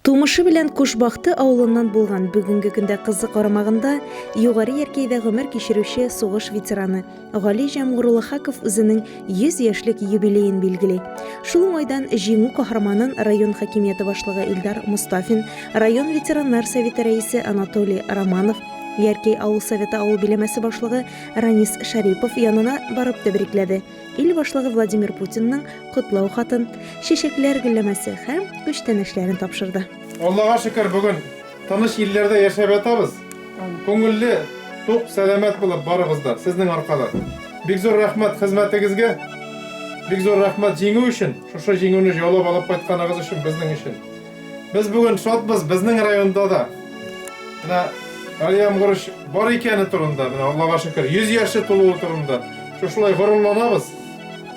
Тумышы белән Кушбахты авылыннан булган бүгенге көндә кызы карамагында Югары Яркәйдә гомер кичерүче сугыш ветераны Гали Җәмгур улы Хаков үзенең 100 яшьлек юбилеен билгели. Шул уңайдан Җиңү каһарманын район хакимияте башлыгы Илдар Мостафин, район ветераннар советы рәисе Анатолий Романов, Яркәй авыл советы авыл биләмәсе башлыгы Ранис Шәрипов янына барып тәбрикләде. Ил башлыгы Владимир Путинның котлау хатын, чәчәкләр гөлләмәсе һәм күчтәнәчләрен тапшырды. Аллага шөкер, бүген тыныч илләрдә яшәп ятабыз. Күңелле, тук, сәламәт булып барыбыз да, сезнең аркада. Бик зур рәхмәт хезмәтегезгә. Бик зур рәхмәт җиңү өчен, шушы җиңүне яулап алып кайтканыгыз өчен безнең өчен. Без бүген шатбыз, безнең районда да. Менә Гали Ямгырыч бар икәне турында, менә Аллага шөкер, 100 яше тулуы турында. Шушылай горурланабыз.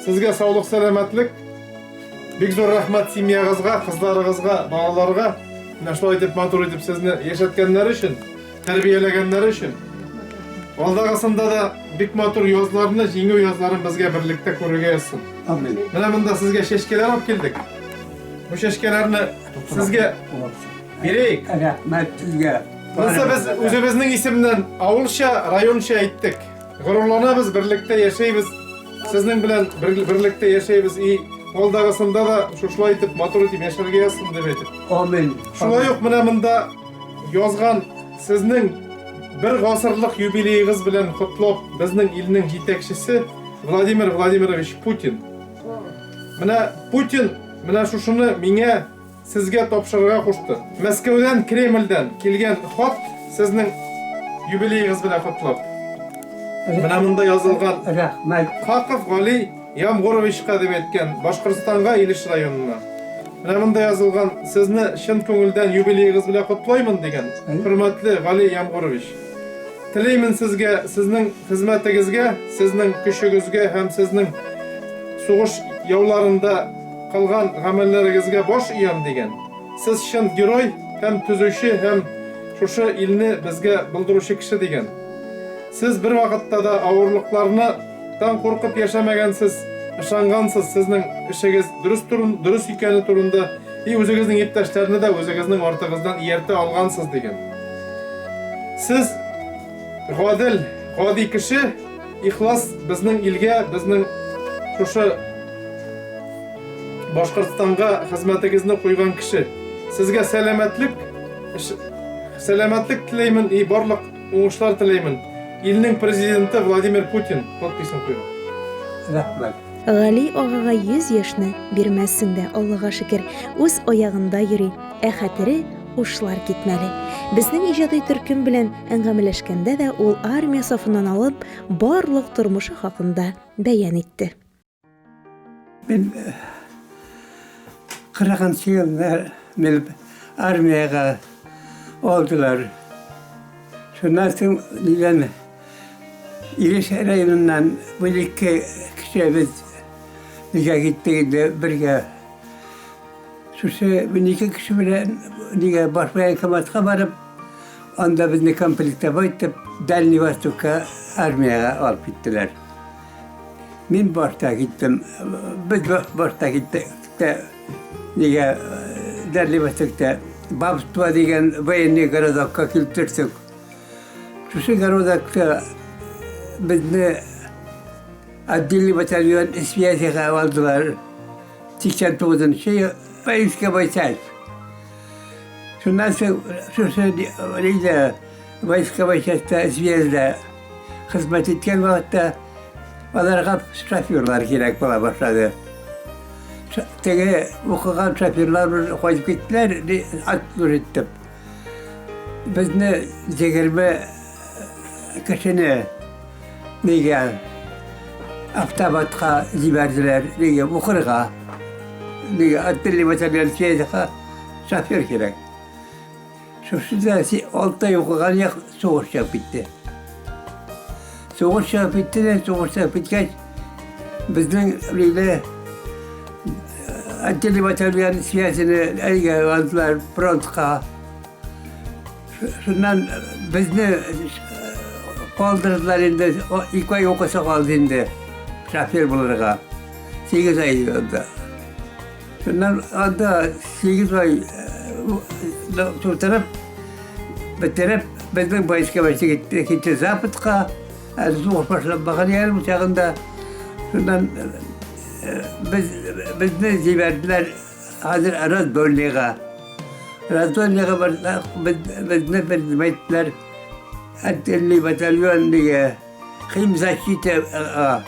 Сезгә саулык, сәламәтлек. Бик зур рәхмәт семьягызга, кызларыгызга, балаларга. Менә шулай итеп матур итеп сезне яшәткәннәре өчен, тәрбияләгәннәре өчен. Алдагысында да бик матур язларны, җиңү язларын безгә берлектә күрергә язсын. Амин. Менә монда сезгә чәчкәләр алып килдек. Бу чәчкәләрне сезгә бирәйек. Рәхмәт сезгә. Монысы без үзебезнең исемнән авылча, районча әйттек. Горурланабыз, берлектә яшәйбез. Сезнең белән берлектә яшәйбез и алдагысында да шушылай итеп матур итеп яшәргә язсын дип әйтеп. Амин. Шулай ук менә монда язган сезнең бер гасырлык юбилеегыз белән котлап безнең илнең җитәкчесе Владимир Владимирович Путин. Менә Путин менә шушыны миңа сезгә тапшырырга кушты. Мәскәүдән, Кремльдән килгән хат сезнең юбилеегыз белән котлап. Менә монда язылган. Рәхмәт. Хаков Гали Ямгуровичка дип әйткән, Башкортстанга, Илеш районына. Менә монда язылган, сезне чын күңелдән юбилеегыз белән котлаймын дигән, хөрмәтле Гали Ямгурович. Теләймен сезгә, сезнең хезмәтегезгә, сезнең көчегезгә һәм сезнең сугыш яуларында кылган гамәлләрегезгә баш иям дигән. Сез чын герой һәм төзүче һәм шушы илне безгә булдыручы кеше дигән. Сез бервакытта да авырлыкларны тан куркып яшәмәгәнсез, ышангансыз сезнең эшегез дөрес турын, дөрес икәне турында и үзегезнең иптәшләрне дә үзегезнең артыгыздан ияртә алгансыз дигән. Сез гадел, гади кеше, ихлас безнең илгә, безнең шушы Башкортстанга хезмәтегезне куйган кеше. Сезгә сәламәтлек, сәламәтлек теләймен и барлык уңышлар теләймен. Илнең президенты Владимир Путин подписын куйган. Рәхмәт. Гали агага 100 яшьне бирмәссең дә, Аллага шөкер, үз аягында йөри, ә хәтере ушлар китмәле. Безнең иҗади төркем белән әңгәмәләшкәндә дә ул армия сафыннан алып, барлык тормышы хакында бәян итте. Мин 40 елда мине армиягә алдылар. Шуннан соң дигән Илеш районыннан 12 кеше без нигә киттек инде бергә. Шушы 12 кеше белән нигә баш военкоматка барып, анда безне комплектовать итеп Дальний Востокка армиягә алып киттеләр. Мин башта киттем. Без башта киттек тә нигә Дальний Востокта Бабство дигән военный городокка килеп төштек. Шушы городокта безне отдельный батальон связига алдылар. 89 ел войсковой часть. Шуннан соң шушы нидә войсковой частьта Звезда хезмәт иткән вакытта аларга шоферлар кирәк була башлады. Теге укыган шоферлар кайтып киттеләр, отслужить итеп. Безне 20 кешене нигә автобатка җибәрделәр, нигә укырга. Нигә отдельный батальон связьга шофер кирәк. Шушында 6 ай укыган як сугыш чыгып китте. Сугыш чыгып китте дә, сугыш чыгып киткәч, безнең өйдә отдельный батальон связины әйгә алдылар фронтка. Шуннан безне калдырдылар инде, 2 ай укысы калды инде шофер булырга. 8 ай анда. Шуннан анда 8 ай Тутырып, бетереп, безнең войска вообще китте, китте Западка. Әле сугыш башланмаган әле бу чагында. Шуннан без безне җибәрделәр хәзер Раздольныйга. Раздольныйга барсак, без, безне белмәйттеләр. Отдельный батальон дигән химзащита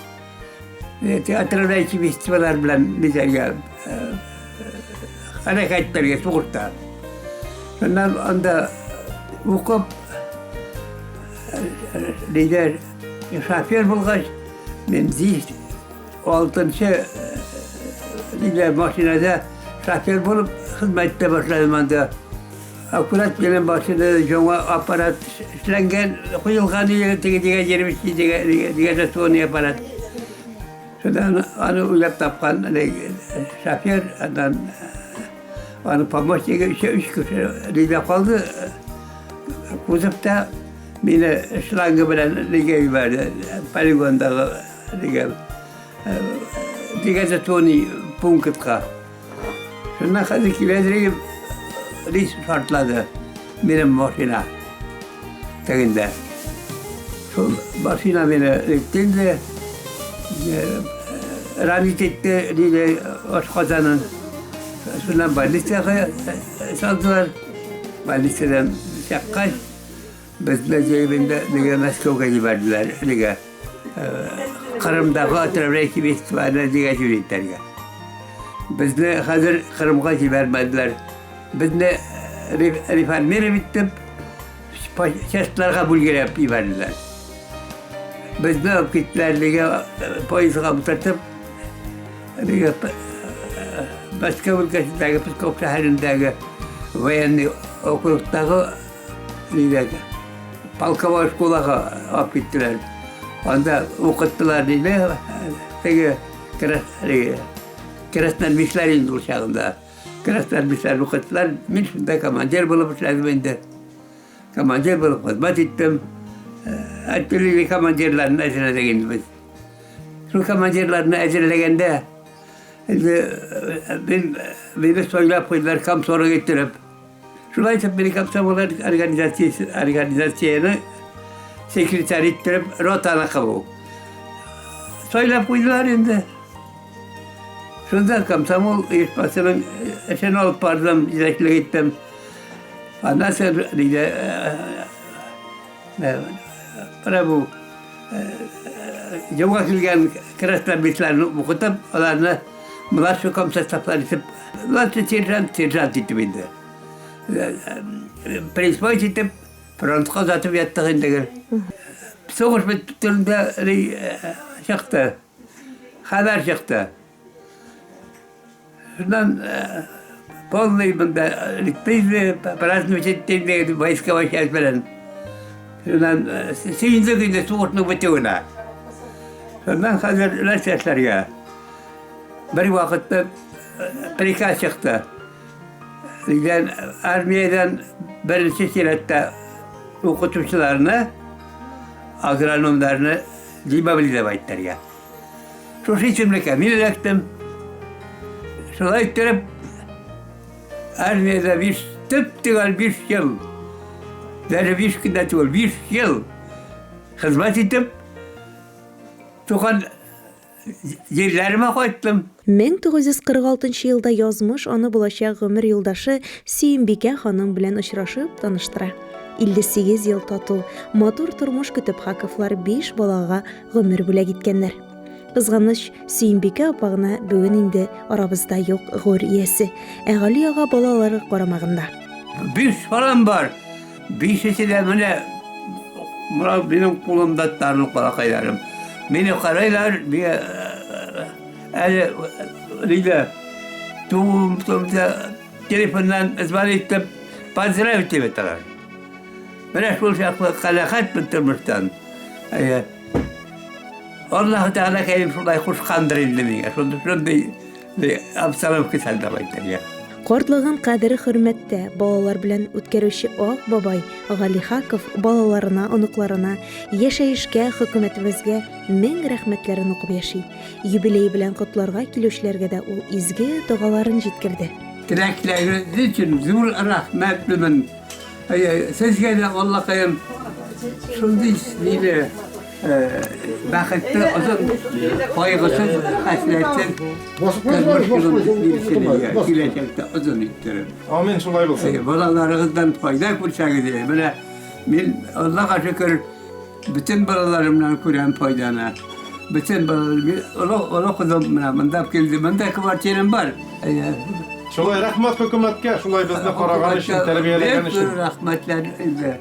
отравляющий веществолар белән нитәргә хәрәкәт итәргә сугышта. Шуннан анда укып лидер шофер булгач, мин здесь алтынчы лидер машинада шофер булып хезмәт итә башладым анда. Аккурат минем машинада яңа аппарат эшләнгән, куелган иде, теге дигән 27 дигән аппарат. Шунда аны уйлап тапкан шофер, аннан аның помощнигы өч кеше нидә калды. Кузовта мине шланга белән нигә җибәрде, полигондагы нигә дегазационный пунктка. Шуннан хәзер киләдер рис шартлады минем машина тегендә. Шул машина мине итте инде, ранить итте, диде ашказанын. Шуннан больницага салдылар. Больницадан чыккач, безне җәйбендә нигә Мәскәүгә җибәрделәр, нигә Кырымдагы отравляющий веществоны нигә җибәрергә. Безне хәзер Кырымга җибәрмәделәр. Безне реформировать итеп, частьларга бүлгәләп җибәрделәр. Безне алып киттеләр, нигә поездга утыртып, нигә Мәскәү өлкәсендәге Псков шәһәрендәге военный округтагы нидәге полковой школага алып киттеләр. Анда укыттылар диде, теге красноармейцлар инде ул чагында. Красноармейцлар укыттылар. Мин шунда командир булып эшләдем инде. Командир булып хезмәт иттем. Артиллерия командирларын әзерләдек инде без. Шул командирларны әзерләгәндә инде мин мине сайлап куйдылар комсорг иттереп. Шулай итеп мине комсомол организациясе организацияне секретарь иттереп ротаны кылу. Сайлап куйдылар инде. Шунда комсомол оешмасының эшен алып бардым, җитәкчелек иттем. Аннан соң нидә менә бу юлга килгән красноармейцларны укытып, аларны младший комсоставлар итеп, младший сержант, сержант итеп инде. Присвоить итеп, фронтка озатып яттык инде. Сугыш беткәндә чыкты. Хәбәр чыкты. Шуннан полный монда ликпезли, праздновать итте войсковой часть белән. Шуннан сөендек инде сугышның бетүенә. Шуннан хәзер нәрсә эшләргә? Бер вакытта приказ чыкты. Дигән армиядән беренче чиратта укытучыларны, агрономнарны демобилизовать итәргә. Шушы исемлеккә мин эләктем. Шулай иттереп, армиядә биш, төп-төгәл 5 ел, даже 5 көн дә түгел, 5 ел хезмәт итеп, туган җирләремә кайттым. 1946 елда язмыш аны булачак гомер юлдашы Сөембикә ханым белән очрашып таныштыра. 58 ел тату, матур тормыш көтеп Хаковлар биш балага гомер бүләк иткәннәр. Кызганыч, Сөембикә апа гына бүген инде арабызда юк гүр иясе, ә Гали ага балалары карамагында. Биш балам бар. Бишесе дә менә менә минем кулымда тарлык балакайларым. Мине карайлар, миңа әле нидә туым телефоннан звонить итеп поздравить дип әйтәләр. Менә шул чаклы канәгатьмен тормыштан. Әйе. Аллаһ Тәгалә кәем шулай кушкандыр инде миңа. Шундый шундый обстановка создавать итәргә. Картлыгын кадер-хөрмәттә балалар белән үткәрүче ак бабай Гали Хаков балаларына, оныкларына, яшәешкә, хөкүмәтебезгә мең рәхмәтләрен укып яши. Юбилее белән котларга килүчеләргә дә ул изге догаларын җиткерде. Теләкләрегез өчен зур рәхмәтлемен. Сезгә дә Аллакаем шундый ниле бәхетле озын кайгысыз, хәсрәтсез тормыш юлын бирсен киләчәктә озын иттереп. Амин, шулай булсын. Балаларыгыздан файда күрсәгез, менә мин Аллага шөкер, Бөтен балаларымнан күрәм файданы. Бөтен балалар, олы, олы кызым менә монда килде. Монда квартирам бар. Әйе. Шулай рәхмәт хөкүмәткә, шулай безне караган өчен, тәрбияләгән өчен. Бик рәхмәтләр инде.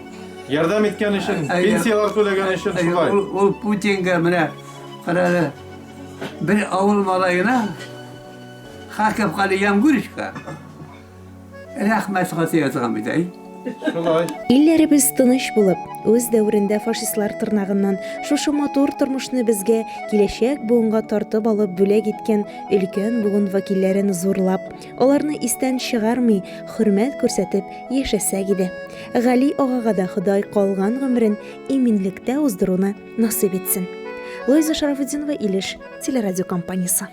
Ярдәм иткән өчен, пенсияләр түләгән өчен шулай. Ул, ул Путинга менә карады. Бер авыл малаена Хаков Гали Ямгуричка Рәхмәт хаты язган бит, әй. Шулай. Илләребез тыныч булып, үз дәверендә фашистлар тырнагыннан шушы матур тормышны безгә, киләчәк буынга тартып алып бүләк иткән өлкән буын вәкилләрен зурлап, аларны истән чыгармый, хөрмәт күрсәтеп яшәсәк иде. Гали агага да Ходай калган гомерен иминлектә уздыруны насыйп итсен. Луиза Шарафутдинова, Илеш телерадиокомпаниясе.